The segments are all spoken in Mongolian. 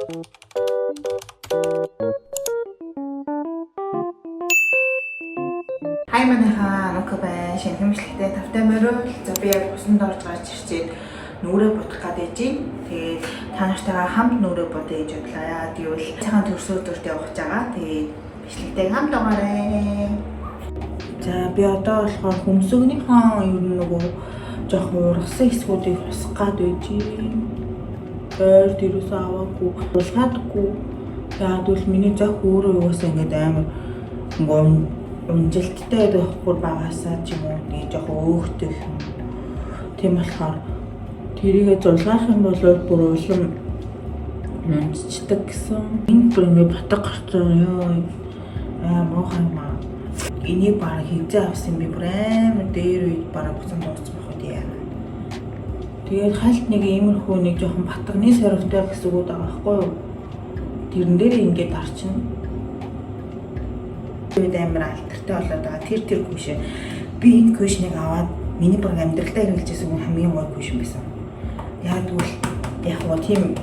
Хай манайхаа, Нука байна. Шинэ хэмжлэгтэй тавтай морил. За, би яг усанд орж гарч ирчээд нүрээ будах гээд ээж. Тэгээд та нартайгаа хамт нүрээ будъя гэж бодлоо. Яагаад гэвэл цагаан төрсөн өдөрт явах гэж байгаа. Тэгээд бичлэгтэй хамт байгаарай. За, би одоо болохоор хөмсгөнийхөө ер нь нөгөө жоох ургасан хэсгүүдийг хусах гад байж. Ойр дээрээс аваагүй, булгаадаггүй. Яагаад гэвэл миний зөх өөрөө угаасаа ингээд амар ингээ унжилттай байдаг байхгүй, багасаа ч юм уу, нэг жоох өөхтэй юм. Тийм болохоор тэрийгэ зулгаах юм бол бүр улам унжчихдаг гэсэн. Энд бүр ингээ батг гарцсан ёо. Аа, муухай юм аа. Энийг бараг хизээ авсан, би бүр амар дээр үед бараг буцан дууссан байх үү яа. Тэгээд хальт нэг иймэрхүү нэг жоохон батганы сорвтой хэсгүүд байгаа байхгүй юу? Тэрэн дээр ингээд дарчна. Үед амар алдартай болоод байгаа. Тэр cushion. Би энэ cushion ыг аваад миний баг амьдралдаа хэрэглэжсэн хүн хамгийн гоё cushion байсан. Яг тэгвэл яг гоо тийм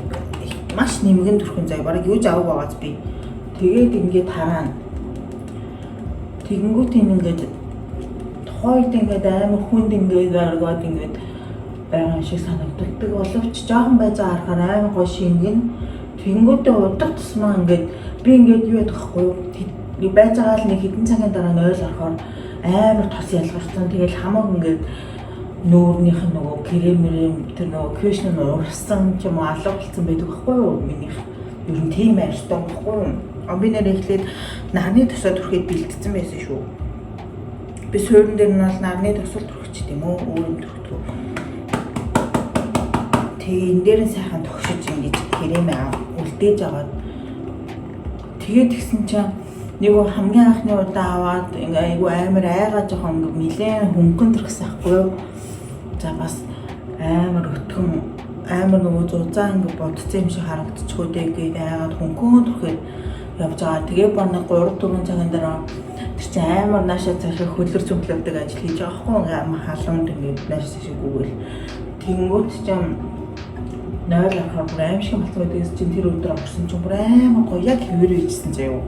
маш нэмгэн төрхөн заяа, бараг юу ч авах байгааз би. Тэгээд ингээд хараана. Тэгэнгүүт энэ ингээд тухайд ингээд амар хүнд ингээд аргаад ингээд байгаа шиг санагддаг боловч жоохон байж байгаа харахаар амар гоё шингэн. Тэгэнгүүтээ удах тусмаа ингээд би ингээд юу ядах вэ? Юу байж байгаа л нэг хэдэн цагийн дараа нь ойл орохоор амар тос ялгарсан. Тэгэл хамаг ингээд нүүрнийх нь нөгөө крем мэрэм, тэр нөгөө cushion нь урсан ч юм уу, алга болсон байдаг байхгүй юу? Минийх ер нь тийм арьстай байхгүй юу? А, би нэр эхлээд нарны тосоо түрхэд бэлтцсэн байсан шүү. Би суурин дээр нь бол нарны тосол түрхчихдээ юм уу? Өөр юм түрхдэг. Тэгээ энэ дээр нь сайхан тогшиж ингэж кремээ үлдээж агаад, тэгээд тэгсэн чинь нэг хамгийн анхны удаа аваад ингээ айгу амар айгаа жоохон ингээ нилээн хөнгөн төрхсөн ахгүй юу? За, бас амар өтгөн, амар нөгөө зузаан ингээ бодцсон юм шиг харагдчихгүй дээ гээд айгаад хөнгөн төрхөд явж байгаа. Тэгээ бар нэг 3 4 цагийн дараа тэр чинь амар наашаа цаашаа хөлөр цөмтлөвдөг ажил хийж байгаа хгүй, ингээ амар халуунд ингээ наашаа цаашаа гүгэл. Тэнгүүт чинь 0 орохоор бүр аим шиг болсон байдгаас чинь тэр өдөр орсон чинь бүр амар гоё, яг хэвээр үйжсэн заяа.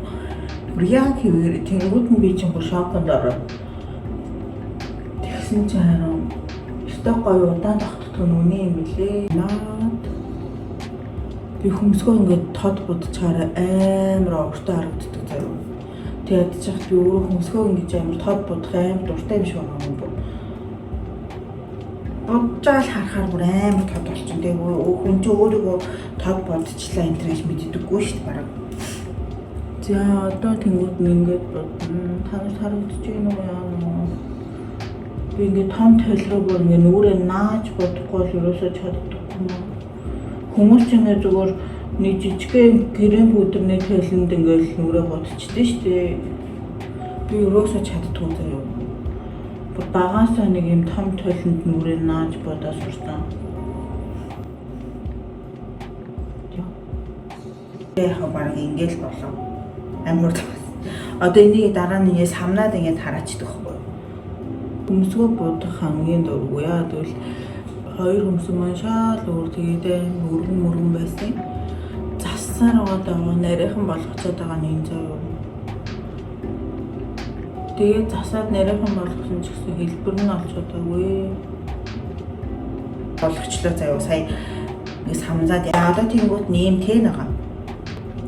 Бүр яг хэвээр. Тэнгүүд нь би чинь бүр шоконд ороод, тэгсэн чинь харин өстой гоё удаан тогтдох нь үнэ юм билээ. Наад би хөмсгөө ингээд тод будчихаар амар овртой харагддаг заяа. Тэгээд ядчих би өөрөө хөмсгөө ингэж амар тод будах амар дуртай юм шиг байгаа юм бүр. Будж байгаа л харахаар бүр амар тод болчихно. Тэгээ хүн чинь өөрийгөө тод будчихлаа энэ гэж мэддэггүй шүү дээ бараг. За, одоо тэнгууд нь ингээд бодно. Та нарт харагдаж байна уу, яа нөө? Би ингээд том тойл руу бүр ингээд нүрээ нааж бодохгүй бол ерөөсөө чаддаггүй юм. Хүмүүс ч ингээд зүгээр нэг жижигхэн крем пудрны тойлонд ингээд нүрээ бодчихдээ шүү дээ. Би ерөөсөө чаддаггүй заяа. Бүр багаасаа нэг юм том тойлонд нүрээ нааж бодоо сурсан. Яг бараг ингээд л болов. Амар. Одоо энийг дараа нь ингээд самнаад ингээд хараачдаг байхгүй юу? Хөмсгөө будах хамгийн дургүй. Яа гэвэл хоёр хөмсөг маань шал өөр, тэгээд аим өргөн мөргөн байсан. Зассаар байгаа даа нарийнхан болгочоод байгаа нь энэ заяа. Тэгээд засаад нарийнхан болгосон ч гэсэн хэлбэр нь олж чадаагүй. Болгочлоо заяа, сая ингэ самзаад одоо тэнгуут нэм тэн байгаа.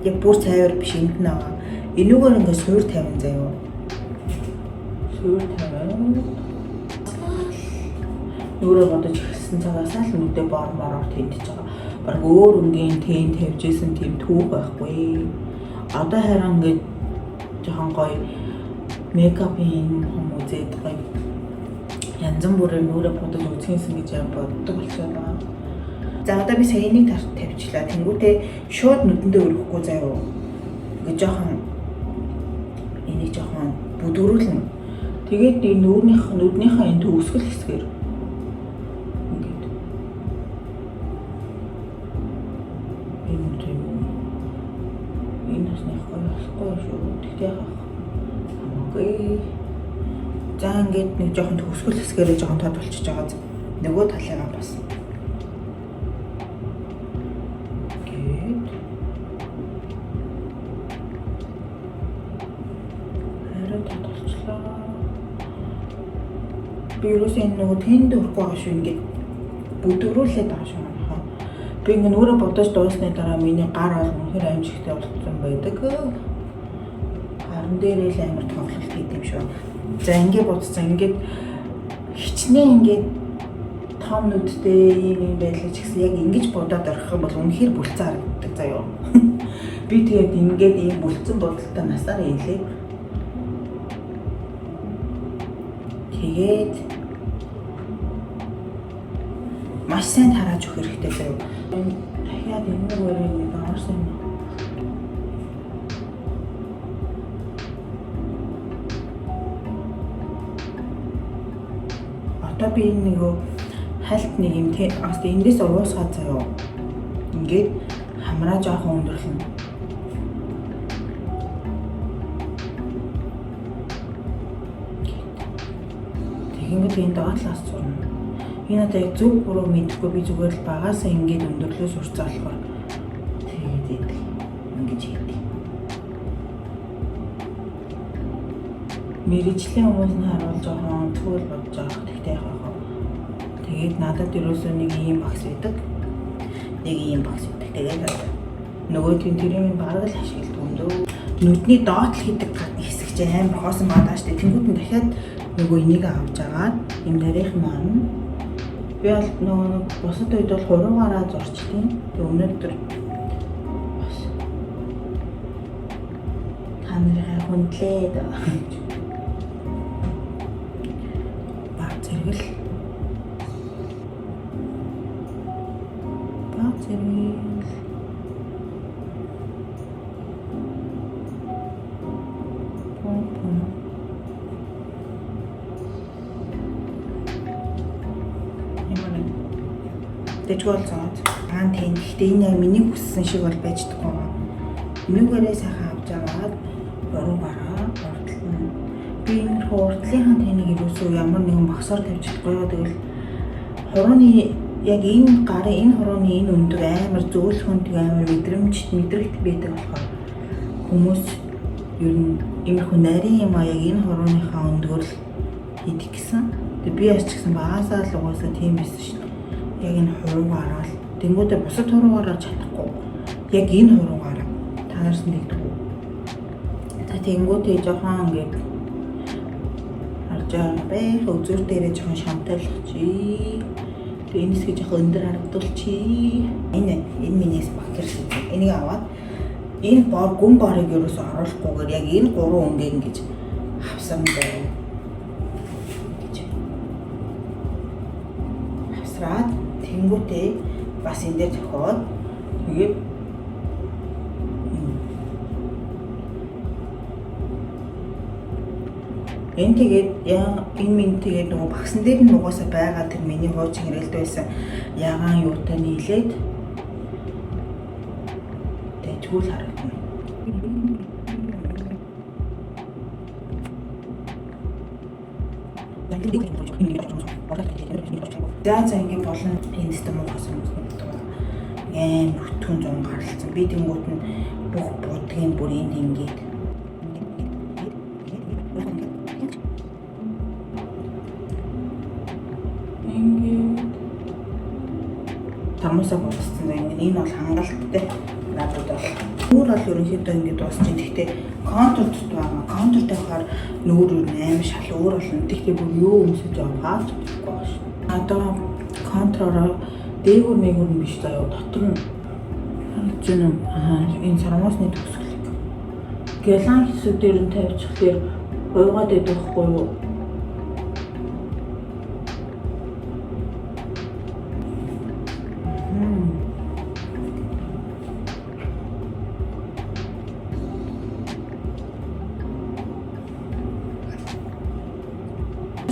Яг бүр цайвар биш, энд нь байгаа. Энүүгээр ингээ суур тавин заяа. Суур тавин. Нүрээ бодож эхэлсэн цагаас л нүдэ бор мороор тэнтэж байгаа. Бараг өөр өнгийн тэн тавьжсэн тийм түүх байхгүй. Одоо харин ингээд жоохон гоё makeup ын юм үзээд гоё янз бүрээр нүрээ бодож үзхийнсэн гэж боддог болчиход байгаа. За, одоо би сая энийг тавьчлаа. Тэнгүүтээ шууд нүдэндээ өрөхгүй заяа. Ингээ жоохон энийг жоохон бүдгэрүүлнэ. Тэгээд энэ нүүрнийх нүднийхээ энэ төгсгөл хэсгээр ингээд энэ тийм энэ бас нэг гоё болохгүй шүү. Тэгтээ яах хамаагүй. За, ингээд нэг жоохон төгсгөл хэсгээрээ жоохон тод болчихж байгаа. Нөгөө талыгаа бас ингээд Би ерөөсөө энэ нөгөө тэнд өрөхгүй байгаа шүү, ингээд бүдгэрүүлээд байгаа шүү манайхаа. Би ингээд нүрээ будаж дууссаны дараа миний гар бол үнэхээр аимшигтай болсон байдаг. Гаран дээрээ л амар тоглолт хийдэг юм шүү. За ингээд будсан, ингээд хичнээн ингээд том нүдтэй ийм юм байлаа ч гэсэн яг ингэж будаад орхих юм бол үнэхээр бүлцэн харагддаг заяа. Би тэгээд ингээд ийм бүлцэн бодолтой насаар ийлээ. Тэгээд маш сайн тарааж өгөх хэрэгтэй заяа. Дахиад энэ өрөө нэг орсон юм. Одоо би энэ нөгөө хальт нэг юм те бас эндээс уусгаад заяа. Ингээд хамраа жоохон өндөрлөнө. Тэгэнгүүт энэ доотлоос зурна. Энэ одоо яг зөв буруу мэдэхгүй, би зүгээр л багасаа ингээд өндөрлөө сурцаа болохоор тэгээд идэг. Ингэж хийдэг. Мэргэжлийн хүмүүс нь харуул жоохон онцгой л бодож байгаа. Тэгтээ яг хаа. Тэгээд надад ерөөсөө нэг ийм багс байдаг. Нэг ийм багс байдаг. Тэгээд нөгөөдгийн тэрийг минь бараг л ашигладаг юм дөө. Нүдний доотлол хийдэг хэсэг чинь амар хоосон байгаа штэ. Тэнгүүд нь дахиад нөгөө энийг авч агаад юм нарийнх маань. Би бол нөгөө нэг бусад үед бол хуруугаараа зурчдیں۔ Тэг өнөөдөр бас та нарыгаа хүндлээд баг зэрэгэл баг зэрэгэл пом пом юм нэг дэжгүүл зоод аан тийм. Гэхдээ энэ яг миний хүссэн шиг бол байж чадахгүй байгаа. Энүүгээрээ сайхан авч аваад уруугаараа урдтал нь би энэ урдлынхаа тэнийг ерөөсөө ямар нэгэн багсаар тавьж чадахгүй юу. Тэгэл хурууны яг энэ гарын энэ хурууны энэ өндөг амар зөөлхөн тэг амар мэдрэмж мэдрэгт байдаг болохоор хүмүүс ер нь иймэрхүү нарийн юм а яг энэ хурууныхаа өндгөр л хийдэг гэсэн. Тэг би яс ч гэсэн багасаа л угаасаа тийм байсан шүү дээ. Яг энэ хуруугаараа л тэнгуүдээ бусад хуруугаараа чадахгүй. Яг энэ хуруугаараа та нараас нэгдэг үү? За тэнгуүдээ жоохон ингээд харж байгаа байх. Өзөр дээрээ жоохон шамтайлах чи. Тэгээ энэ хэсгийг жоохон өндөр харагдуулчих. Энэ энэ миний бакер. Энийг аваад энэ бор гүн борыг ерөөсөө оруулахгүйгээр яг энэ гурван өнгийг ингэж хавсарна заяа. Гэж. Хавсраад тэнгуүтээ бас энэ дээр зохиод тэгээд энэ тэгээд яа энэ минь тэгээд нөгөө багсан дээр нь угаасаа байгаа тэр миний хуучин хэрэгэлд байсан ягаан юутай нийлээд дэжгүүл харагдана. За за ингэ болон энэ систем муухай юм аим өтгөн зун гаралцсан. Би тэнгуут нь бүх будгийн бүр энд ингээд ингээд тормосоо бодсон. Ингээд энэ бол хангалттай надад бол. Нүүр бол ерөнхийдөө ингээд дуусчих. Гэхдээ контур дутуу байгаа. Контур тавихаар нүүр юу амар шал өөр болно. Гэхдээ бүр юу өмсөж явахаа ч мэдэхгүй байгаа шүү. Одоо контуророо дээгүүр мэгүүр нь биш заяа, дотор нь харагдаж байна уу? Аа, энэ сармуусны төгсгөлийг. Гялан хэсэг дээр нь тавьчихлаар уйгаад байдаг хгүй юу?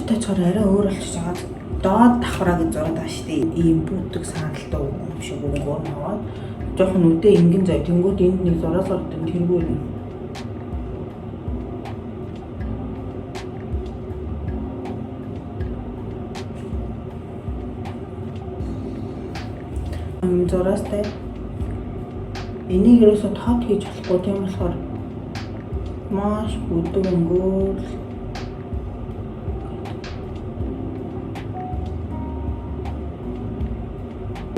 Тачгаар арай өөр болчихж байгаа. Доод давхраа гэж зураад байгаа шүү дээ. Ийм бүдэг саадaltaй юм шиг өнгөөр наваад жоохон нүдэ ингэн заяа. Тэнгүүд энд нэг зураас ордог тэргүй юм. Зураастай. Энийг ерөөсөө тод хийж болохгүй, тийм болохоор маш бүдэг өнгөөр л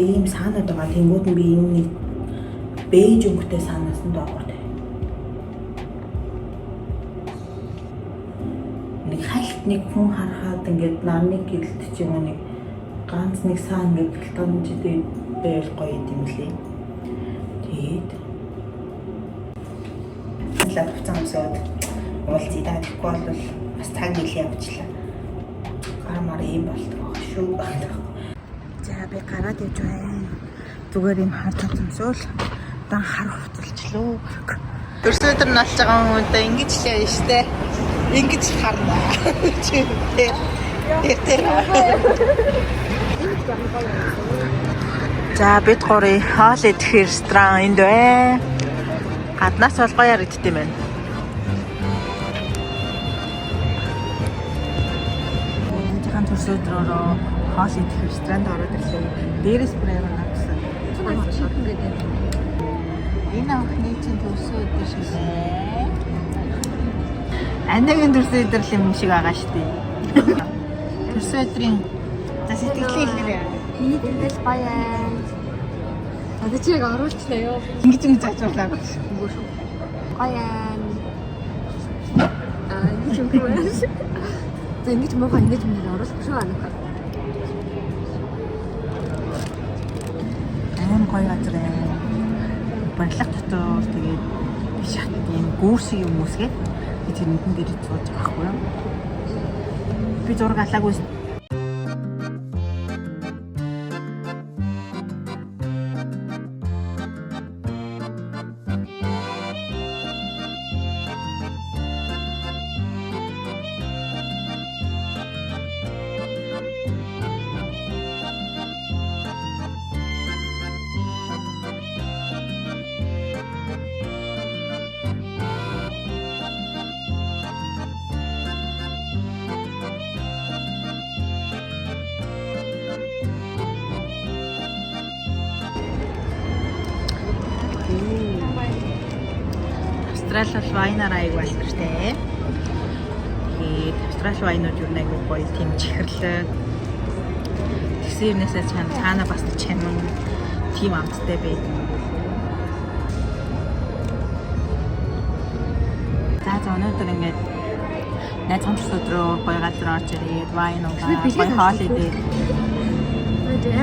Ийм саанууд байгаа. Тэнгүүд нь би энэ нэг бейж өнгөтэй саанаас нь доогоор тавь. Нэг хальт нэг хүн харахад ингээд нарны гэрэлт ч юм уу нэг ганц нэг саан ингээд гэлтамжтэй байвал гоё юм лээ. Тэгээд лав хуцаа өмсөөд уулзъя да. Тэгэхгүй бол бас цаг нэлээ явуулчлаа. Гар мар ийм болдог байх шүү. За би гараад явж байна. Зүгээр юм хар цамц өмсөөл дан хар хувцалчлаа. Төрсөн өдөр нь болж байгаа хүмүүстээ ингэж л яа штэ. Ингэж л харна. Чи тэр тэр тэр. За бид гурийн хоол идэх ресторан энд байна. Гаднаас бол гоё харагдд юм байна. Жахан төрсөн өдрөөрөө хоол идэх ресторанд ороод ирлээ. Дээрээс бүр амар навсан. Энэ анхны чинь төрсөн өдөр шиг ээ. Анагийн төрсөн өдөр л юм шиг байгаа шүү дээ. Төрсөн өдрийн за сэтгэлээ хэлээрэй. Миний тэгэл гоё аа. Одоо чи яг оруулчлаа ёо. Ингэж ингэ заажуулаа. Гоё аа. Аа ингэж юм байна. За ингэж муухай ингэж минь оруулах шүү анаа. Амар гоё газар ээ. Барилга дотор тэгээд шат ийм гүүр шиг юм үсгээд би тэрнтэн дээр сууж байгаа байхгүй юу? Би зураг алаагүй. Австрали бол wine аар аяг алдартай. Тэгээд Австрали wine ууд юу нэг айгүй гоё тийм чихэрлэг. Тэгсэн юмнасаа чам цаана бас чамин тийм амттай байдаг. За за өнөөдөр ингээд найз хамт өдрөө гоё газар орж ирээд wine уугаад гоё хоол идээд.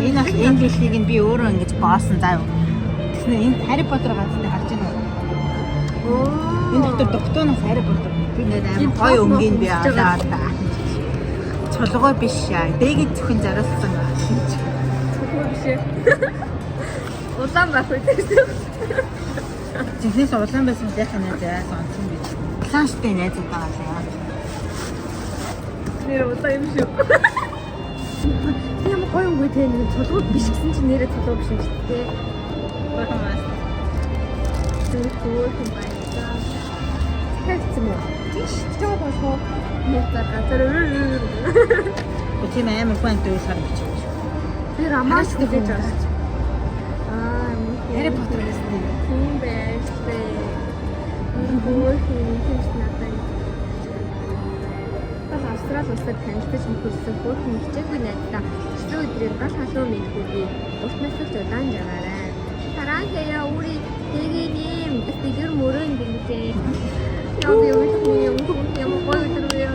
Энэ бас энэ дэлхийг нь би өөрөө ингэж боосон заа юу. Тэгсэн нь энэ Harry Potter газар харж байна уу? Энэ дотор дугтуунаас Harry Potter. Би ингээд амар гоё өнгийн би авлаа та. Чулгой биш аа. Дэгэд зөвхөн зориулсан байх. Биш ээ. Улаан байх үү гэсэн. Жинхнээс улаан байсан яхаа найз аа сонсон гэж. Улаан штэ найзууд байгаа л яа. Нэр улаан юм шүү. Тийм гоё юм те нэг цулгууд биш гэсэн чинь нэрээ цулгуу биш юм шүү дээ. Баярмаас. Зүгээр хөөх юм байна. Тэгсэн юм уу? Тийш чоо болох нэг газар Тийм амар хүн дөөс харагдчих юм шүү. Би романс гэж байна. Аа Harry Potter гэсэн тийм. Тийм байж тээ. Хөөх юм тийм ч надад. Бас Австрали улсад танилцаж нөхөрлөсөн хөөрхөн хичээгүй найздаа өчигдөр өдрийн гал халуун мэдхүйгээ урт насалж удаан жагаарай. Саранхая 우리 대기님 тэгэр мөрөн гинжээ. Яа би өглөө юм юм гоё өдөр вэ.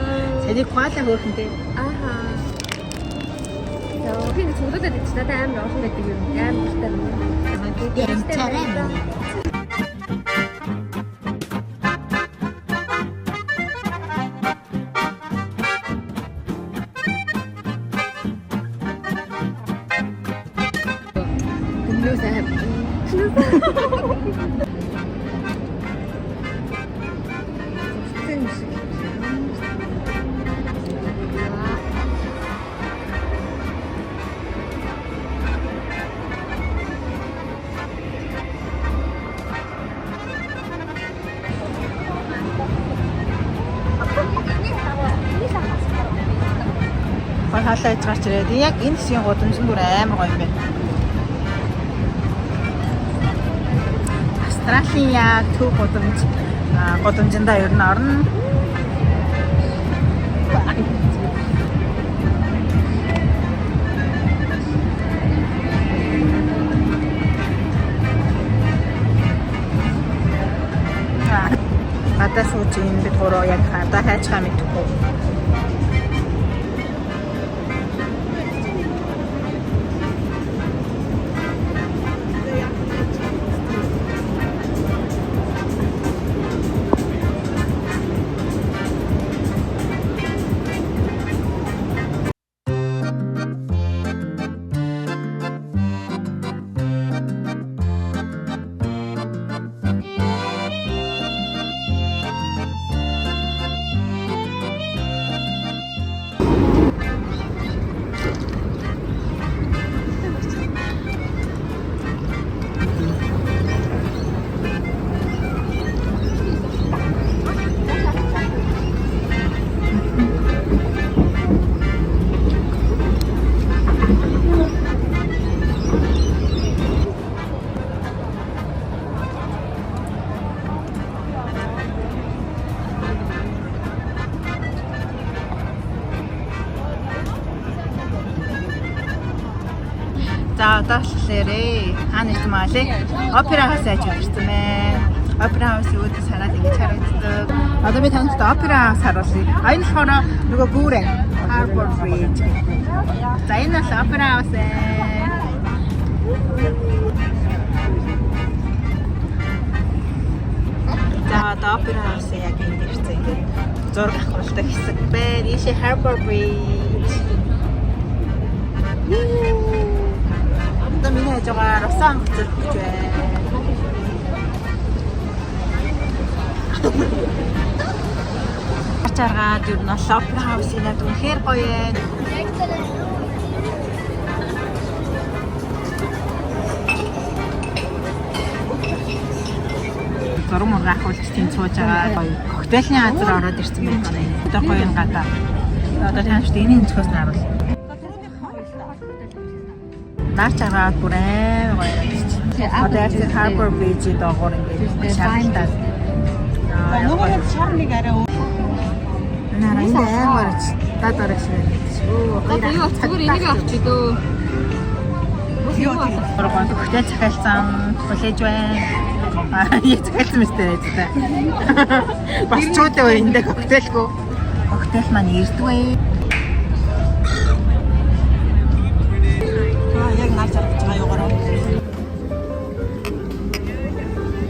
Сэний коала хөөхөнтэй. Аха. За би нэг цуглуулад идчих надад амар олон байдаг юм. Амар дуртай юм. Янчаарай. Өмнөө сайн. Зүгтэн шиг. Гоё хоолой иж гарч ирээд яг энэ хэсгийн гудамжинд бүр амар гоё юм байна. Австралийн яг төв гудамж гудамжиндаа ер нь орно. Гадаа сууж ийн бид гурав яг гадаа хайчгаа мэдэхгүй. За одоо болохоор хаана ирсэн маа лээ? Opera House ажиж ирсэн байна. Opera House-ийн үүдээс хараад ингэж харагддаг. Одоо би танад Opera House харуулъя. А энэ болохоор нөгөө гүүрэн Harbor Bridge. За энэ бол Opera House ээ. За одоо Opera House яг энд ирсэн ингээд зураг авахулдаг хэсэг байна. Ийшээ Harbor Bridge. Одоо миний хажуугаар усан онгоц зөрөх гэж байна. Гарч аргаад ер нь бол Opera House-ийн над үнэхээр гоё ээ. Зураг мураг авахулж тийм сууж байгаа гоё. Коктейлний газар ороод ирсэн байх байна. Одоо гоё юм гадаа. Одоо таашд энэ өнцгөөс нь харуул. Нарч аргаад бүр амар гоё юм чи. Одоо яг тэр Harbor Bridge-ийн доогуур ингээд шаралтаад. Нөгөө нэг шар нэг арай өөр. Нара энэ амар дад орох шиг байна. Одоо юу зүгээр энийг авчи дөө. Юу тийм. Коктейл захиалсан хүлээж байна. Аа, яа захиалсан мэт байж та. Бас ч үгүй эндээ коктейлгүй. Коктейл маань ирдвэ. Аа яг нар жаргаж байгаа юугаар.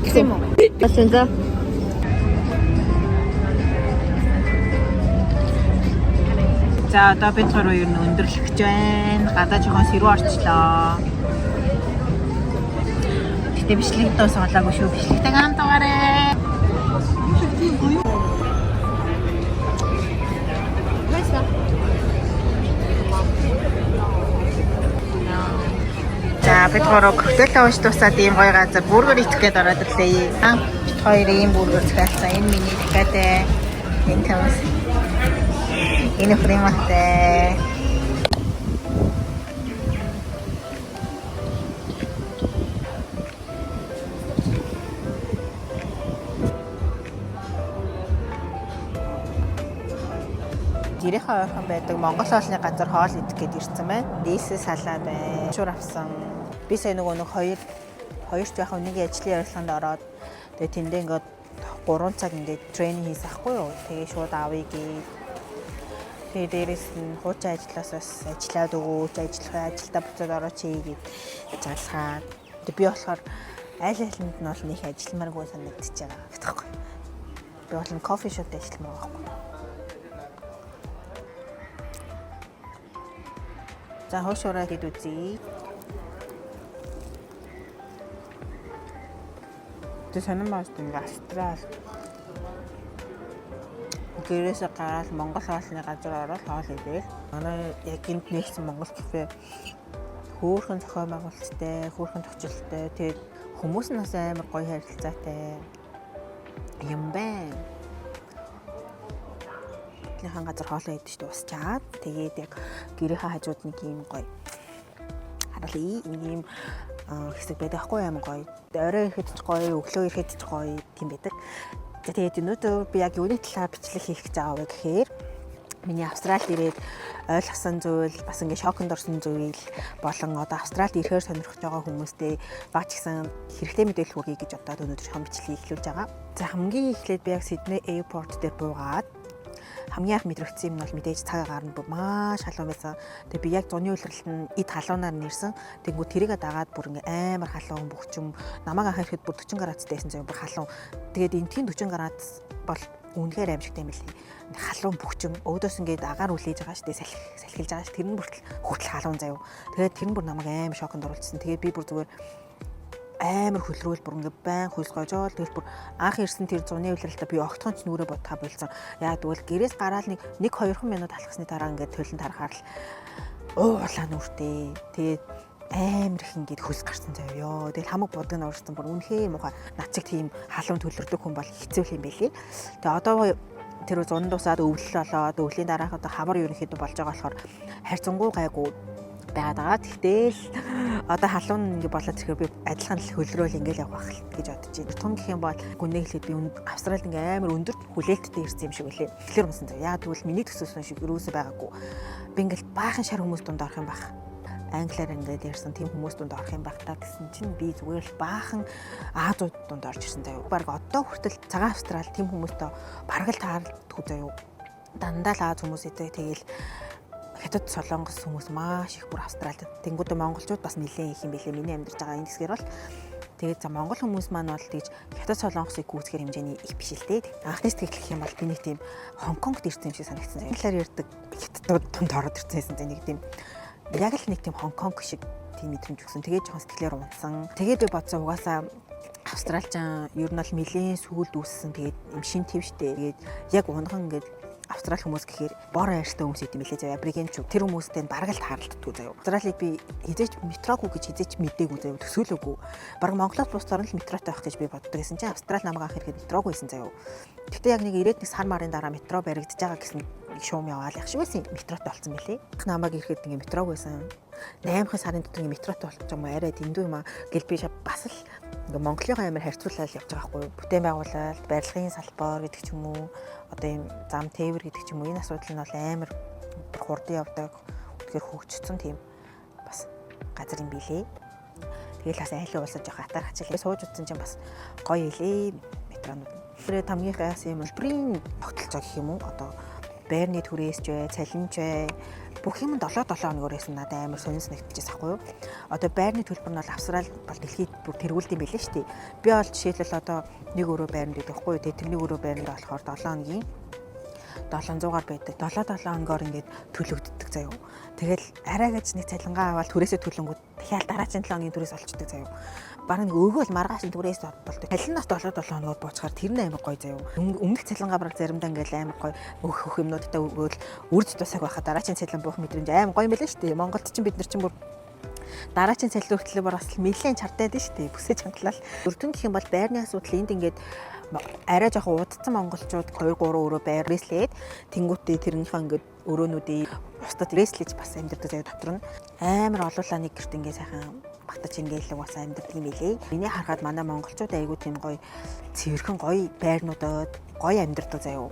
Гэсэн юм уу? Болсон за. За одоо бид гурав ер нь өндөрлөх гэж байна. Гадаа жоохон сэрүү орчлоо. Гэтэ бичлэг дуусгалаагүй шүү. Бичлэгтэй хамт байгаарэ. За бид гурав коктейл ууж дуусаад ийм гоё газар бургер идэх гээд ороод ирлээ. Бид хоёр ийм бургер захиалсан. Энэ миний дахиад энэ тавс. Энэ фриматай. Гэрийнхээ ойрхон байдаг Монгол хоолны газар хоол идэх гээд ирсэн байна. Дээсээ салаад байна. Шур авсан. Би сая нөгөө нэг хоёр хоёрт яг нэг ажлын ярилцлаганд ороод тэгээ тэндээ ингээд 3 цаг ингээд тренинг хийсэн ахгүй юу. Тэгээ шууд авъя гээд. Тэгээ дээрэс нь хуучин ажлаас бас ажиллаад өгөөч, ажиллах ажилдаа буцаад орооч гээд залхаад. Тэгээ би болохоор аль алинд нь бол нэг ажилламааргүй санагдчихж байгаа гэхгүй. Би бол кофе шопд ажилламаар байхгүй. За хуушураа хэд үзье. Тэ сонирн байгаа шүү дээ ингээ Австрал. Гэрээсээ гараад Монгол хоолны газар ороод хоол идээл. Манай яг энд нэгсэн Монгол кафе хөөрхөн зохион байгуулалттай, хөөрхөн тохиолдолтой. Тэгээд хүмүүс нь бас амар гоё харилцаатай юм байна. Ажлынхаа газар хоолоо идэж дуусчаад тэгээд яг гэрийнхээ хажууд нэг юм гоё харуулъя. Нэг юм хэсэг байдаг хгүй амар гоё. Орой ирэхэд ч гоё, өглөө ирэхэд ч гоё тийм байдаг. За тэгээд өнөөдөр би яг юуны талаар бичлэг хийх гэж байгаа вэ гэхээр Миний Австралид ирээд ойлгосон зүйл, бас ингээ шоконд орсон зүйл болон одоо Австралид ирэхээр сонирхож байгаа хүмүүстэй бага ч гэсэн хэрэгтэй мэдээлэл хүргэе гэж бодоод өнөөдөр шохон бичлэгийг эхлүүлж байгаа. За, хамгийн эхлээд би яг Сидней Airport дээр буугаад хамгийн анх мэдрэгдсэн юм нь бол мэдээж цаг агаар нь маш халуун байсан. Тэгээ би яг зуны улиралд нь эд халуунаар нэрсэн. Тэнгүү тэрийгэ дагаад бүр ингээ амар халуун бөхчм, намайг анх ирэхэд бүр 40 градустай байсан заяа, бүр халуун. Тэгээд энтхийн 40 градус бол үнэхээр аимшигтай юм билээ. Халуун бөхчм, өөдөөс ингээд агаар үлээж байгаа шүү дээ, салхи салхилж байгаа шүү. Тэр нь бүртэл хүртэл халуун заяа. Тэгээд тэр нь бүр намайг амар шоконд оруулчихсан. Тэгээд би бүр зүгээр амар хөлрөөл, бүр ингээ байн хөлс гожоол. Тэгэл бүр анх ирсэн тэр зуны улиралдаа би огтхон ч нүрээ будахаа больсон. Яа тэгвэл гэрээс гараал нэг 1 2 минут алхасны дараа ингээд толон тарахаар л уулаа нүртэй. Тэгээд амар их ингээд хөлс гарсан заяа ёо. Тэгэл хамаг будаг нь уурсан, бүр үнэхээр муухай. Над чиг тийм халуун төлөрдөг хүн бол хэцүү юм байлээ. Тэгээ одоо тэр зун дусаад өвлөл болоод, өвлийн дараах одоо хавар ерөнхийдөө болж байгаа болохоор харьцангуй гайгүй байгаад байгаа. Тэгтэл одоо халуун ингэ болоод ирэхээр би адилхан л хөлрөөл ингээл явах байх гэж бодож байна. Тун гэх юм бол гүнээ хэлээд би Австралид ингээ амар өндөр хүлээлттэй ирсэн юм шиг үлээ. Тэгэхээр юмсан заа. Яа тэгвэл миний төсөөсөн шиг юусоо байгаагүй. Би ингээл баахан шар хүмүүс дунд орох юм байх, англиар ингээд ярьсан тийм хүмүүс дунд орох юм байх та гэсэн чинь би зүгээр л баахан Азууд дунд орж ирсэн заяа. Бараг одоо хүртэл цагаан Австрал тийм хүмүүстэй бараг л тааралдгүй заяа. Дандаа л Аз хүмүүс идэг. Тэгэл Хятад, Солонгос хүмүүс маш их бүр Австралид. Тэнгүүдээ монголчууд бас нэлээд их юм билээ. Миний амьдарч байгаа энэ хэсгээр бол. Тэгээд за, монгол хүмүүс маань бол тэгж Хятад, Солонгосыг гүйцэхээр хэмжээний их биш л дээ. Анхны сэтгэл гэх юм бол би нэг тийм Хонконгт ирсэн юм шиг санагдсан. Англиар ярьдаг хятадууд тунд ороод ирсэн байсан. Нэг тийм яг л нэг тийм Хонконг шиг тийм мэдрэмж өгсөн. Тэгээд жоохон сэтгэлээр унсан. Тэгээд би бодсон, угаасаа Австралчан ер нь бол нэлээд сүүлд үүссэн. Тэгээд юм шин төв штэ. Тэгээд яг унган ингээд Австрали хүмүүс гэхээр бор хайртай хүмүүс идэм билээ заяа. Аборигенчүүд тэр хүмүүстэй бараг л тааралддаггүй заяа. Австралиг би хизээч метрогүй гэж хизээч мдээгүй заяа. Төсөөлөөгүй. Бараг Монголоос бусдаар нь л метротой байх гэж би боддог гэсэн чинь Австрали намайг анх ирэхэд метрогүй байсан заяа. Гэхдээ яг нэг ирээд нэг сар марын дараа метро баригдаж байгаа гэсэн шуум яваал яг шиг байсан, метротой болсон мөлий. Намайг ирэхэд ингээ метрог байсан. 8 сарын дотор ингээ метротой болчих юм арай дэндүү юм а гэл би бас л ингээ Монголынхоо амар харьцуулаад явж байгаа байхгүй юу. Бүтээн байгуулалт, барилгын салбар гэдэг ч юм уу, одоо ийм зам тээвэр гэдэг ч юм уу, энэ асуудал нь бол амар хурдан явдаг. Тэгэхээр хөгжсөн тийм бас газар юм билээ. Тэгэл бас айлын улсад жоох атаар хачаал сууж утсан чинь бас гоё илээ метронууд. Тэр хамгийн гайхсан юм улбрын тогтолцоо гэх юм уу, одоо байрны түрээсч бай, цалинж бай, бүх юм 7 7 хоногор байсан, надад амар сонин санагдчихсан байхгүй юу. Одоо байрны төлбөр нь бол Австрал бол дэлхийд бүр тэргүүлд юм билээ шүү дээ. Би бол жишээлбэл одоо нэг өрөө байранд байдаг байхгүй юу. Тэгээ тэр нэг өрөө байранд болохоор 7 хоногийн 700-аар байдаг. 7 7 хоногоор ингээд төлөгддөг заяо. Тэгэл арай гэж нэг цалингаа аваад түрээсээ төлөнгүүд дахиад дараагийн 7 хоногийн түрээс олчдөг заяо. Бараг нэг өгөөл маргааш нь түрээс болдог. Цалин нас 7 7 хоногоор буучгаар тэр нь амар гоё заяо. Өмнөх цалингаа бараг заримдаа ингээд амар гоё өөх өөх юмнуудтай өгөөл үрж тусаг байхад дараагийн цалин буух мэдрэмж амар гоё юм байлаа шүү дээ. Монголд чинь бид нар чинь бүр дараагийн цалин хүртэл бас нэлээд чардаад шүү дээ. Бүсэж хангалал. Өртөн гэх юм бол байрны асуудал энд ингээд арай жоохон удацсан монголчууд 2 3 өрөө байр рээслээд, тэнгуүтээ тэрнийхээ ингээд өрөөнүүдийг бусдад рээслэж бас амьдардаг заяа дотор нь. Амар олуулаа нэг гэрт ингээд сайхан багтаж ингээл бас амьдардаг юм билээ. Миний харахад манай монголчууд айгүй тийм гоё цэвэрхэн гоё байрнуудад гоё амьдардаг заяа.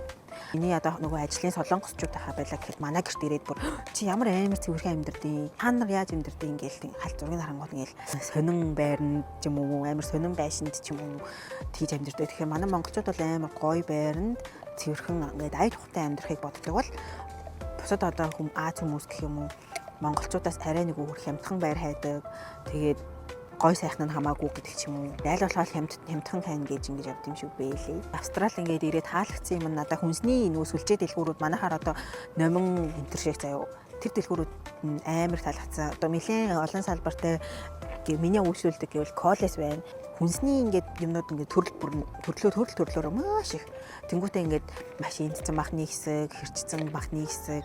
Миний одоо нөгөө ажлын солонгосчууд хаа байлаа гэхэд манай гэрт ирээд бүр чи ямар амар цэвэрхэн амьдэрдیں۔ Та нар яаж амьдэрдیں ингээл халт зургийг харангуут ингээл сонин байранд ч юм уу, амар сонин байшинд ч юм уу тийж амьдэрдэг. Тэгэхээр манай монголчууд бол амар гоё байранд цэвэрхэн ингээд аяр тухтай амьдрахыг боддог бол бусад одоо хүм Аз хүмүүс гэх юм уу, монголчуудаас арай нэг өөр хямдхан байр хайдаг. Тэгээд гой сайхан нь хамаагүй гэдэг ч юм уу. Айл болохоор хямд хямдхан хайна гэж ингэж явд юм шиг бэлээ. Австрал ингээд ирээд таалагдсан юм нь надад хүнсний нөгөө сүлжээ дэлгүүрүүд, манайхаар одоо номин энтер шиг заяо. Тэр дэлгүүрүүд нь амар таалагдсан. Одоо нэлээд олон салбартай миний үйлчлүүлдэг гэвэл Coles байна. Хүнсний ингээд юмнууд ингээд төрөл бүр төрлөө төрөл төрлөөр маш их. Тэнгүүтээ ингээд машинцсан махны хэсэг, хэрчсэн махны хэсэг,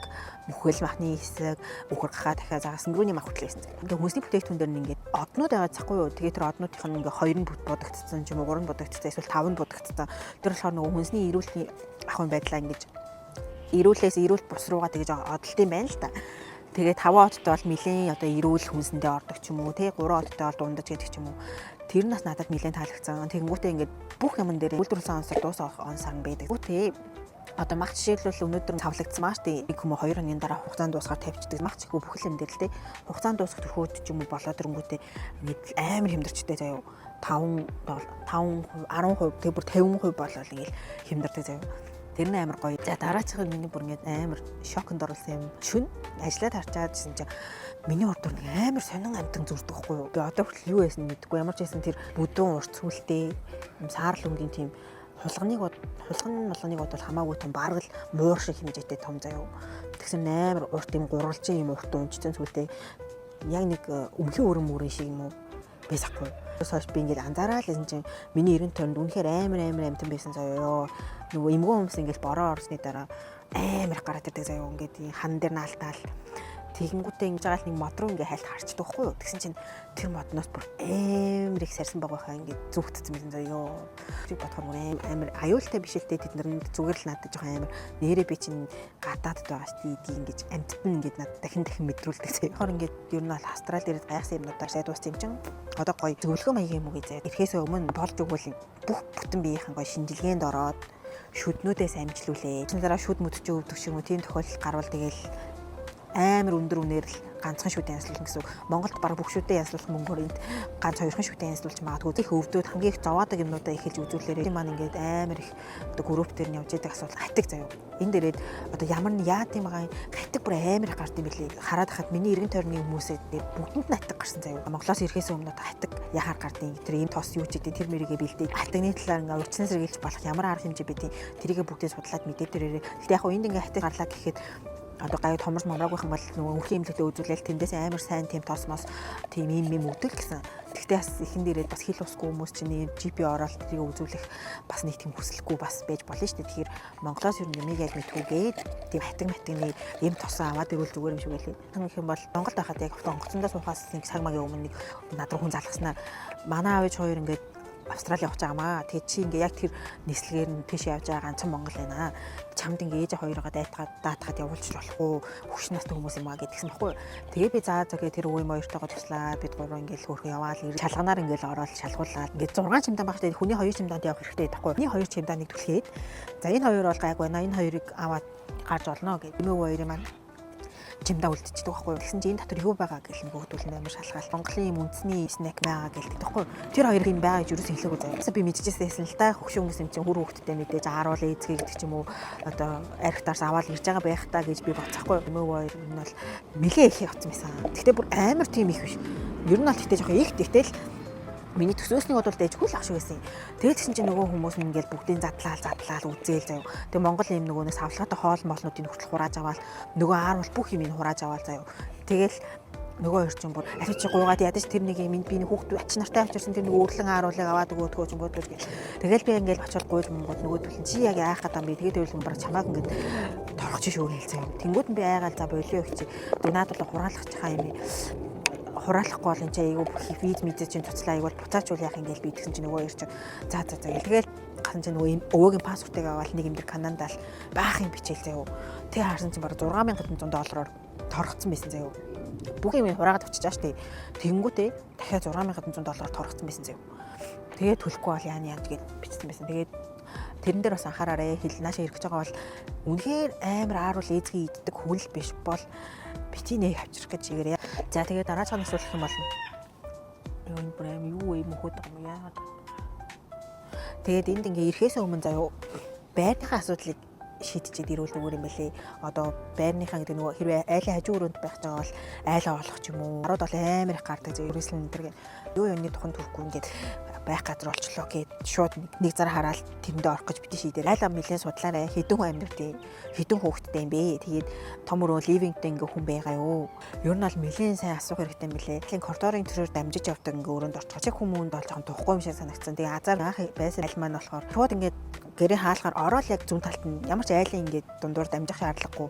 мөхөл махны хэсэг, үхэр гахаа дахиад загас өнгөрөөний мах хүртэл байсан. Ингээд хүнсний бүтээгдэхүүн дээр нь ингээд однууд байгаа цахгүй юу. Тэгээд тэр однуудынх нь ингээд хоёр нь будагдсан ч юм уу, гурван будагдсан, эсвэл тав нь будагдсан. Тэр болохоор нөгөө хүнсний эрүүл ахуйн байдлаа ингэж эрүүлээс эрүүл бус руугаа тэгж одолт юм байна л да. Тэгээ 5 одтой бол нэлээд одоо эрүүл хүнсэндээ ордог ч юм уу, тий 3 одтой бол дундаж гэдэг ч юм уу. Тэр нь бас надад нэлээд таалагдсан. Тэгэнгүүтээ ингээд бүх юмн дээр үйлдвэрлэсэн он сар, дуусах он сар нь байдаг. Гүтээ Одоо мах жишээлбэл өнөөдөр цавлагдсан маа штэ, 1 хүмүүс 2 хоногийн дараа хугацаанд дуусгаар тавьчихдаг. Мах чихгүй бүх л юм дээр л те, хугацаанд дуусах төрхөөд ч юм уу болоод ирэнгүүтээ ингээд амар хямдарчтай заяо. 5 5%, 10%, тэг бүр 50% болол ингээд хямдардаг заяо. Тэр нь амар гоё. За, дараачих нь миний бүр ингээд амар шоконд оруулсан юм. Шүн ажиллаад харчаад гэсэн чинь миний урд нэг амар сонин амтан зүрдэг хгүй юу. Би одоо хүртэл юу байсан мэдэхгүй. Ямар ч байсан тэр бүдүүн урт сүлтэй юм саарл өнгийн тийм хулганыг хулган молгоныг бодвол хамаагүй том, бараг л муур шиг хэмжээтэй том заяо. Тэгсэн амар урт юм гурвалжин юм урт унжсан сүлтэй яг нэг өмхий өрөн мөрөн шиг юм уу байсахгүй. Хойш би ингээд анзаараад л байсан чинь миний эргэн тойронд үнэхээр амар амар амтан байсан заяо. Нөгөө эмгэн хүмүүс ингээд бороо орсны дараа амар их гараад ирдэг заяо. Ингээд хан дээр наалтаал тэгэнгүүтээ ингэж байгаа л нэг мод руу ингээ хайлт харчдаг байхгүй юу. Тэгсэн чинь тэр модноос бүр амар их сарсан байгаа хаа ингээ зүгтцсэн байсан заяо. Би бодохоор бүр амар аюултай биш л дээ, тэд нар зүгээр л надад жоохон амар нэрээ би чинь гадаадд байгаа шүү дээ, ингэж амттан ингээд надад дахин дахин мэдрүүлдэг заяа. Хор ингээд ер нь бол Австрали ирээд гайхсан юмнуудаар сая дууссан юм чинь одоо гоё зөвлөгөө маягийн юм уу гэж заяа. Ирэхээсээ өмнө болж өгвөл бүх бүтэн биеийнхэн гоё шинжилгээнд ороод шүднүүдээс амжилуулээ. Тэр дараа шүд мүд чи өвдөх шиг юм уу, тийм тохиолдол гарвал тэгэл амар өндөр үнээр л ганцхан шүдээ янзлуулна гэсэн үг. Монголд баг бүх шүдээ янзлуулах мөнгөөр энд ганц хоёрхан шүдээ янзлуулж магадгүй. Их өвдөөд хамгийн их зовоодог юмнуудаа эхэлж үзүүлээрэй. Тийм маань ингээд амар их одоо групп дээр нь явж идэг асуудал хатиг заяа. Энэ дээрээд одоо ямар нь яад юм байгаа хатиг бүр амар их гард юм билээ. Хараад хахад миний эргэн тойрны хүмүүсээ бүгдэнд нь хатиг гарсан заяа. Монголоос ирэхээс өмнө хатиг яхаар гардыг, тэр ийм тос юу ч гэдэг тэр мэрийгээ бэлдээ. Хатигны талаар ингээ урьдчилан сэргийлж болох ямар арга хэмжээ бидیں тэрийгээ бүгдээ судлаад мэдээд тэрээрээ. Гэтэ яг хуу энд ингээ хатиг гарлаа гэхэд одоо гаяа томорч момроогүй юм бол нөгөө өрхийн эмнэлэгтээ үзүүлээл тэндээс амар сайн тийм тосмос тийм юм юм өгдөг гэсэн. Тэгтээ бас ихэн дээрээ бас хил усгүй хүмүүс чинь GP ороод тэрийг үзүүлэх бас нэг тийм хүсэлгүй бас байж болно шүү дээ. Тэгэхээр Монголоос ер нь юмыг аль мэдхүүгээд тийм хатиг матигны эм тосон аваад ирвэл зүгээр юм шиг байлээ. Гэх юм бол Монголд байхад яг онгоцондоо суухаас нэг цаг магийн өмнө нэг над руу хүн залгаснаа манай аав ээж хоёр ингээд Австрали явж байгаа маа. Тэгээ чи ингээ яг тэр нислэгээр нь тийш явж байгаа ганцхан Монгол байна. Чамд ингээ ээж хоёроо дайтгаад даатгаад явуулчих болохгүй. Хөгш настай хүмүүс юм аа гэдгсэн баггүй. Тэгээ би заа заа гэ тэр өвөө юм хоёртойгоо туслаад бид гурав ингээ л хөөрхөн яваал шалганаар ингээ л ороод шалгуулаад ингээ 6 чемодан багтаа хүний 2 чемоданд явах хэрэгтэй байхгүй. Миний 2 чемоданыг түлхээд, за, энэ хоёр бол гайг байна. Энэ хоёрыг аваад гарч олно гэх. Эмээ өвөө хоёрын маань чимдаа үлдчихдэг байхгүй юу. Тэгсэн чинь энэ дотор юу байгаа гэл нөгөөдөл нь амар шалгаал. Монголын юм үндэсний snack байгаа гэлдэг байхгүй юу. Тэр хоёр юм байгаа гэж юусэн хэлээгүй заяа. Би мэдчихсэн л та, хөгшин хүмүүс юм чинь хүр хүүхдтэй мэдээж ааруул эзгээ гэдэг ч юм уу, одоо архитаас аваад ирж байгаа байх та гэж би бодсохгүй. Мөө хоёр нь бол нэлээ их явцсан байсан. Тэгтээ бүр амар тийм их биш. Ер нь бол тэгтээ жоохон их, тэгтэл миний төсөөснийг бодвол дайжгүй л ах шиг байсан. Тэгээд тэгсэн чинь нөгөө хүмүүс нь ингээл бүгдийн задлаал задлаал үзээл заяа. Тэгээ Монгол юм нөгөө нэг савлгаатай хоол молнуудыг хүртэл хурааж аваал, нөгөө аар бол бүх юм хурааж аваал заяа. Тэгэл нөгөө хоёр чинь бүр аль чи гуйгаад ядаж тэр нэг юм би нэг хүүхд ач нартай авчирсан тэр нэг өрлөн ааруулыг аваад өгөөдгөө ч юм буудвал гэл. Тэгэл би ингээл очиод гуйж мөнгөд нөгөөдөл нь чи яг яах гэдэг юм бэ? Тэгээд тэгэл бараг чамааг ингээд торох чи шүү гээл заяа. Тэнгүүд нь би айгаал за болио их чи. Тэг наад бол хураалах чахаа юм хураалахгүй бол энэ чи айгу виз мизээ чинь цуцлаа, айгу буцаачвал яах юм гээл би тэгсэн чинь нөгөө хоёр чинь за за за гэл. Тэгэл гасан чинь нөгөө өвөөгийн паспортыг аваад нэг юм дэр Канадал баах юм бичээл заяо. Тэг харсан чинь бараг 6100 доллараар торгоцсон байсан заяо. Бүх юм хураагаад авчиж байгаа штэ. Тэнгүүтээ дахиад 6100 доллараар торгоцсон байсан заяо. Тэгээд төлөхгүй бол яана яаж гэд бичсэн байсан. Тэгээд тэрэн дээр бас анхаараарэ. Хэл наашаа ирэх гэж байгаа бол үнэхээр амар ааруул эзгийг иддэг хүн л биш бол бити нэг авчрах гэж чигээрээ. За, тэгээд дараачих нь асуулах юм бол юу энэ бүр аим юу юм хөөд байгаа юм яагаад. Тэгээд энд ингээ ирэхээс өмнө заяа байрныхаа асуудлыг шийдчихэд ирүүл зүгээр юм бэлээ. Одоо байрныхаа гэдэг нөгөө хэрвээ айлын хажуу өрөөнд байх байгаа бол айлаа олох ч юм уу. Арууд бол амар их гардаг зөө ерөөсөл энэ төр юу юуны тухан төрөхгүй ингээд байх газар олчлоо гэд шууд нэг зар хараад тэрэндээ орох гэж бити шийдээр. Айлаа нэлээд судлаарай. Хэдэн хүн амьдэртэй, хэдэн хүүхэдтэй юм бэ? Тэгээд том өрөө living тэй ингээ хүн байгаа юу? Ер нь бол нэлээд сайн асуух хэрэгтэй юм билээ. Тэгэхээр коридорын төрөөр дамжиж явдаг ингээ өрөөнд орчих. Чиг хүмүүнд бол жоохон тухгүй юм шиг санагдсан. Тэгээ азар анх байсан айл маань болохоор шууд ингээд гэрээ хаалгаар ороод яг зүүн талд нь ямар ч айлын ингээд дундуур дамжих шаардлагагүй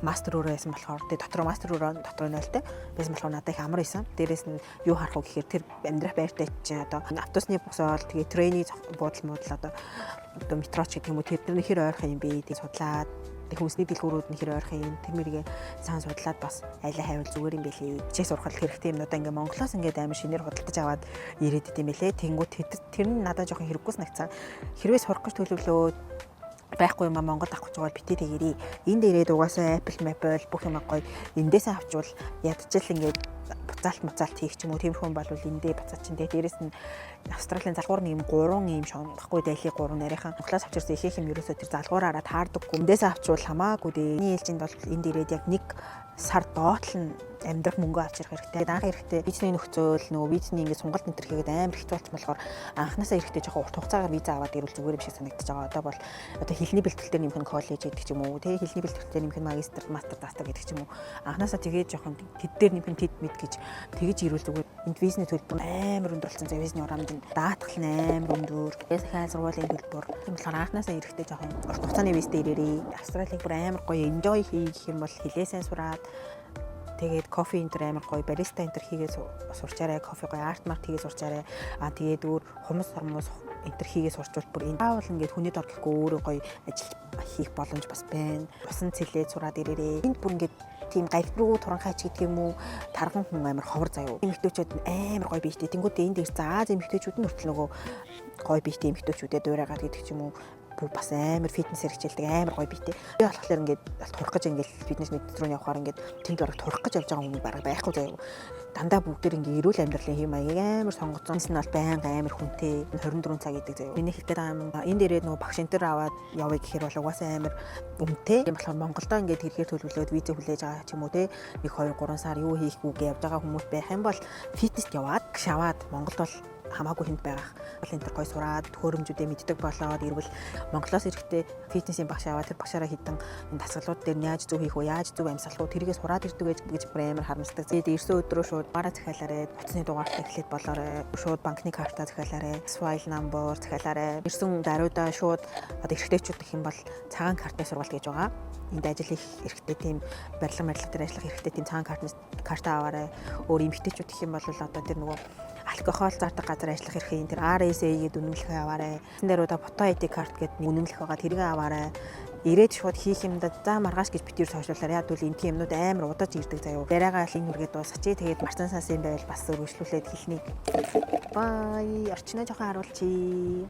мастер өрөө байсан болохоор, тэгээ дотор мастер өрөө дотор нойлтой байсан болохоор надад их амар байсан. Дээрээс нь юу харах вэ гэхээр тэр амьдрах байртай чинь одоо автобусны босоол, тэгээ train ий буудал муудал, одоо метро ч гэх юм уу, тэдний хэр ойрхон юм бэ? Тэг судлаад, тэг хүнсний дэлгүүрүүд нь хэр ойрхон юм, тэр мэргээ сайн судлаад бас айлаа хайвал зүгээр юм бэлээ. Хичээс сурах хэрэгтэй юмнуудаа ингээ Монголоос ингээд амар шинээр худалдаж аваад ирээд идэм бэлээ. Тэнгүү тэр нь надад жоохон хэрэггүй санагцсан. Хэрвээ сурах гэж төлөвлөөд Байхгүй юм а Монгол авах гэж байгаа битээ тэгэрий. Энд ирээд угаасаа Apple Map бүх юм гоё эндээсээ авчвал ядчил ингээд буцаалт муцаалт хийх ч юм уу, тиймэрхүү юм бол эндээ буцаа чинь. Тэгээ дээрэс нь Австралийн залгуур нэг юм гурван юм шон баггүй, дайлын гурван нарийнхан. Монголоос авчирсан их юм ерөөсөө тэр залгуураараа таардаггүй. Эндээсээ авчвал хамаагүй дээ. Миний ээлжинд бол энд ирээд яг нэг сар доотл нь амьдрах мөнгө авч ирэх хэрэгтэй. Анх эрэхтэй визний нөхцөл, нөгөө визний ингээд сонголт энэ төр хийгээд амар хэцүү болчих болохоор анханасаа эрэхтэй жоохон урт хугацаагаар виза аваад ирвэл зүгээр юм шиг санагдаж байгаа. Одоо бол одоо хэлний бэлтгэл дээр нэмэх нь коллеж гэдэг ч юм уу, тэгээ хэлний бэлтгэл дээр нэмэх нь магистр, мастер, дастер гэдэг ч юм уу. Анханасаа тэгээд жоохон тэд дээр нэмэх нь тэд мэд гэж тэгэж ирвэл зүгээр. Энд визний төлбөр амар өндөр болсон. За, визний хурамж нь даатгал нь амар өндөр. Тэгээд дахиад сургуулийн төлбөр. Тийм болохоор анханасаа эрэхтэй жоохон урт хугацааны визтэй ирээрээ. Австралиг бүр амар гоё enjoy хий гэх юм бол хэлээ сайн сураад, тэгээд кофе энэ төр амар гоё бариста энэ төр хийгээ сурчаарай. Кофе гоё art март хийгээ сурчаарай. Аа, тэгээд өөр хумс хормоос энэ төр хийгээ сурчвал бүр энэ заавал ингээд хүний дор гэхгүй өөрөө гоё ажил хийх боломж бас байна. Усан цэлээд сураад ирээрээ. Энд бүр ингээд тийм гавьруу туранхайч гэдэг юм уу, тарган хүн амар ховор заяа. Эмэгтэйчүүд амар гоё биетэй. Тэнгүүдээ энд ирсэн Ази эмэгтэйчүүд нь хүртэл нөгөө гоё биетэй эмэгтэйчүүдэд дуурайгаад гэдэг ч юм уу, бүр бас амар фитнесээр хичээлдэг, амар гоё биетэй. Би болохоор ингээд турах гэж ингээд фитнес мэд рүү явахаар ингээд тэнд бараг турах гэж явж байгаа хүмүүс бараг байхгүй заяа. Дандаа бүгдээр ингээд эрүүл амьдралын хэм маягийг амар сонгоцсон. Тэс нь бол байнга амар хүнтэй 24 цаг гэдэг заяа. Миний хэлдэг байгаа юм, энд ирээд нөгөө багш энэ төр аваад явъя гэхээр бол угаасаа амар үнэтэй. Тийм болохоор Монголдо ингээд хэрэгээр төлөвлөөд виза хүлээж байгаа ч юм уу, те, 1 2 3 сар юу хийхгүйгээ явж байгаа хүмүүс байх юм бол фитнест яваад шаваад Монголд бол хамаагүй хүнд байгаах. Бол энэ төр гой сураад төхөөрөмжүүдээ мэддэг болоод ирвэл Монголоос ирэхдээ фитнесийн багш аваад тэр багшаараа хідэн энэ дасгалууд дээр нь яаж зөв хийх вэ, яаж зөв амьсгалах уу, тэрийгээ сураад ирдэг гэж бүр амар харамсдаг. Тэгээд ирсэн өдрөө шууд бараа захиалаарай, утасны дугаартай эхлээд болоорой, шууд банкны карта захиалаарай, file number захиалаарай. Ирсэн даруйдаа шууд одоо эрэгтэйчүүд гэх юм бол цагаан картны сургалт гэж байгаа. Энд ажил хийх эрхтэй, тийм барилга барилга дээр ажиллах эрхтэй тийм цагаан картны карта аваарай. Өөр эмэгтэйчүүд гэх юм бол одоо тэр нөгөө алкогол зардаг газар ажиллах эрхийн тэр RSA гэдэг үнэмлэхээ аваарай. Тэсэн дээр удаа photo ID карт гэдэг үнэмлэх байгаа, тэрийг аваарай. Ирээд шууд хийх юмдаа за маргааш гэж битүүр цоошлуулаарай. Яг бол энэ тийм юмнууд амар удаж ирдэг заяа. Яриагаа л энэ хүргээд дуусгачих. Тэгээд марцан сас юм байвал бас өргөжлүүлээд хэлнэ. Bye. Орчноо жоохон харуулчих.